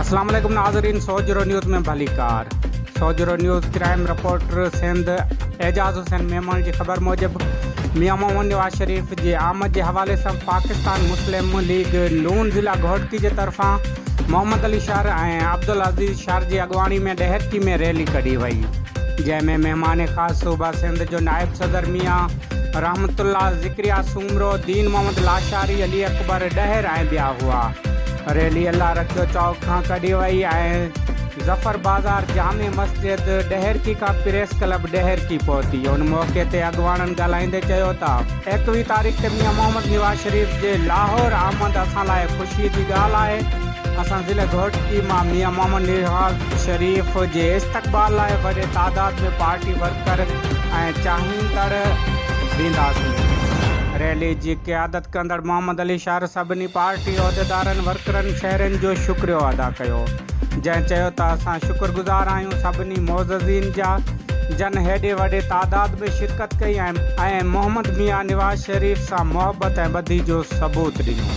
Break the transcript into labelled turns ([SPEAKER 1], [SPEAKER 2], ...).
[SPEAKER 1] اسلام عليڪم ناظرين سوجهرو نيوز ۾ ڀليڪار Sojhro news crime reporter Sindh Ejaz Hussain Memon جي خبر موجب ميان محمد نواز شريف جي آمد جي حوالي سان پاڪستان مسلم ليگ نون ضلع گهوٽڪي جي طرفان محمد علي شر ۽ عبدالعزيز شر جي اڳواڻي ۾ ڏهرڪي ۾ ريلي ڪڍي وئي جنهن ۾ مهمان خاص صوبه سنڌ جو نائب صدر ميان رحمت الله ذڪريا سومرو، دين محمد لاشاري، علي اڪبر ڏهر ۽ ٻيا هئا. ريلي الله رکيو چوڪ کان ڪڍي وئي ۽ ظفر بازار جامع مسجد ڏهرڪي کان پريس ڪلب ڏهرڪي پهتي. ان موقعي تي اڳواڻن ڳالهائيندي چيو ته 21 تاريخ تي ميان محمد نواز شريف جي لاهور آمد اسان لاء خوشي جي ڳالهه آهي، اسان ضلعي گهوٽڪي مان ميان محمد نواز شريف جي استقبال لاء وڏي تعداد ۾ پارٽي ورڪر ۽ چاهيندڙ وينداسين. ريلي جي قيادت ڪندڙ محمد علي شر سڀني پارٽي عهديدارن، ورڪرن، شهرين جو شڪريو ادا ڪيو، جنهن چيو ته اسان شڪر گذار آهيون سڀني معززين جا جن هيڏي وڏي تعداد ۾ شرڪت ڪئي ۽ محمد ميان نواز شريف سان محبت ۽ ٻڌي جو ثبوت ڏنو.